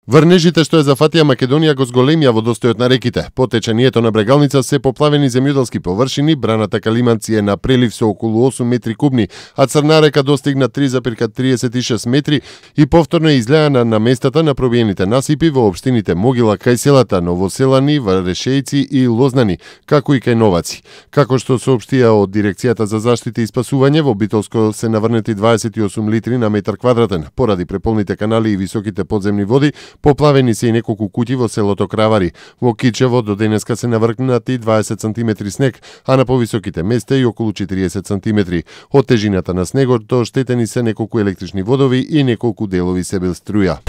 Врнежите што ја зафатија Македонија го зголемија водостојот на реките. По течението на брегалница се поплавени земјоделски површини, браната Калиманци е на прелив со околу 8 метри кубни, а Црна река достигна 3,36 метри и повторно е излеана на местата на пробиените насипи во општините Могила кај селата Новоселани, Варешејци и Лознани, како и кај Новаци. Како што соопштија од Дирекцијата за заштита и спасување, во Битолско се наврнети 28 литри на метар квадратен. Поради преполните канали и високите подземни води, поплавени се и неколку куќи во селото Кравари. Во Кичево до денеска се навркнати 20 см снег, а на повисоките места и околу 40 см. Од тежината на снегот оштетени се неколку електрични водови и неколку делови себе струја.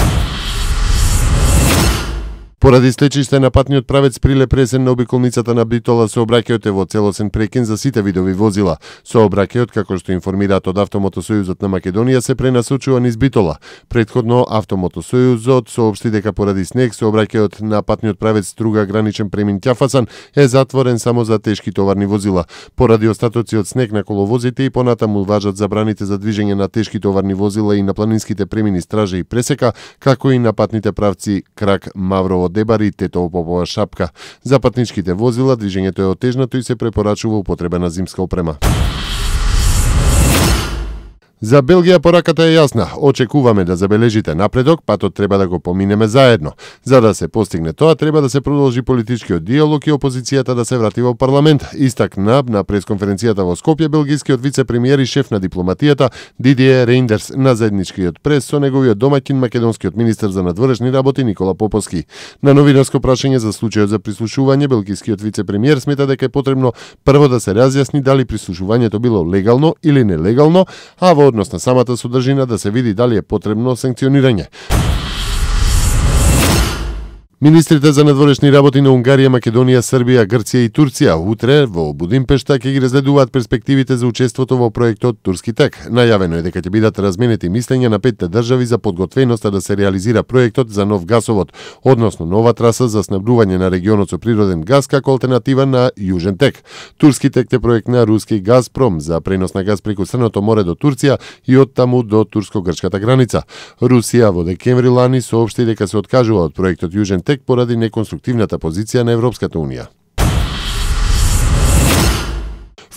Поради стечиште на патниот правец прилеп ресен на обиколницата на Битола, сообраќајот е во целосен прекин за сите видови возила. Сообраќајот, како што информираат од Автомотосојузот на Македонија, се пренасочува низ Битола. Претходно Автомотосојузот соопшти дека поради снег сообраќајот на патниот правец Струга граничен премин Ќафасан е затворен само за тешки товарни возила. Поради остатоци од снег на коловозите и понатаму важат забраните за движење на тешки товарни возила и на планинските премини Стража и Пресека, како и на патните правци Крак Маврово Дебари, Тетово Попова Шапка. За патничките возила движењето е отежнато и се препорачува употреба на зимска опрема. За Белгија пораката е јасна. Очекуваме да забележите напредок, патот треба да го поминеме заедно. За да се постигне тоа, треба да се продолжи политичкиот диалог и опозицијата да се врати во парламент. Истакна на пресконференцијата во Скопје белгискиот вице-премиер и шеф на дипломатијата Дидие Рейндерс на заедничкиот прес со неговиот домаќин македонскиот министер за надворешни работи Никола Поповски. На новинарско прашање за случајот за прислушување, белгискиот вице-премиер смета дека е потребно прво да се разјасни дали прислушувањето било легално или нелегално, а во однос на самата содржина да се види дали е потребно санкционирање. Министрите за надворешни работи на Унгарија, Македонија, Србија, Грција и Турција утре во Будимпешта ќе ги разгледуваат перспективите за учеството во проектот Турски тек. Најавено е дека ќе бидат разменети мислења на петте држави за подготвеноста да се реализира проектот за нов гасовод, односно нова траса за снабдување на регионот со природен газ како алтернатива на Јужен тек. Турски тек е проект на руски Газпром за пренос на газ преку Црното море до Турција и оттаму до турско-грчката граница. Русија во декември лани соопшти дека се откажува од проектот Јужен тек поради неконструктивната позиција на Европската унија.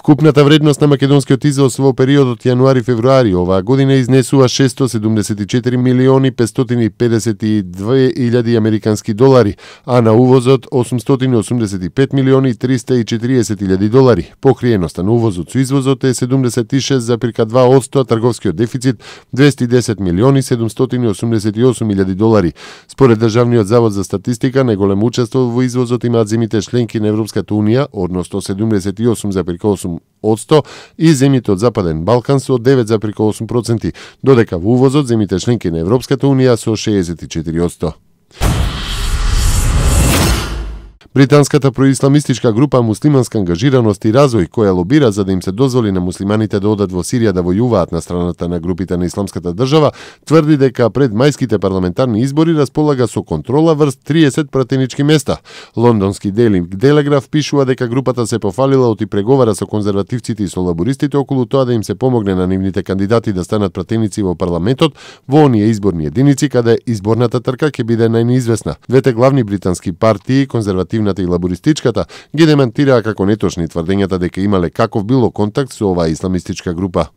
Вкупната вредност на македонскиот извоз во периодот јануари-февруари оваа година изнесува 674 милиони 552 илјади американски долари, а на увозот 885 милиони 340 илјади долари. Покриеноста на увозот со извозот е 76,2%, а трговскиот дефицит 210 милиони 788 илјади долари. Според Државниот завод за статистика, најголемо учество во извозот имаат земјите членки на Европската унија, односно 78,8%, и земјите од Западен Балкан со 9,8%, додека во увозот земјите членки на Европската унија со 64%. Британската происламистичка група Муслиманска ангажираност и развој, која лобира за да им се дозволи на муслиманите да одат во Сирија да војуваат на страната на групите на Исламската држава, тврди дека пред мајските парламентарни избори располага со контрола врз 30 пратенички места. Лондонски Daily Telegraph пишува дека групата се пофалила од и преговара со конзервативците и со лабористите околу тоа да им се помогне на нивните кандидати да станат пратеници во парламентот во оние изборни единици каде изборната трка ќе биде најнеизвестна. Двете главни британски партии, конзервативната и лабористичката, ги демантираа како неточни тврдењата дека имале каков било контакт со оваа исламистичка група.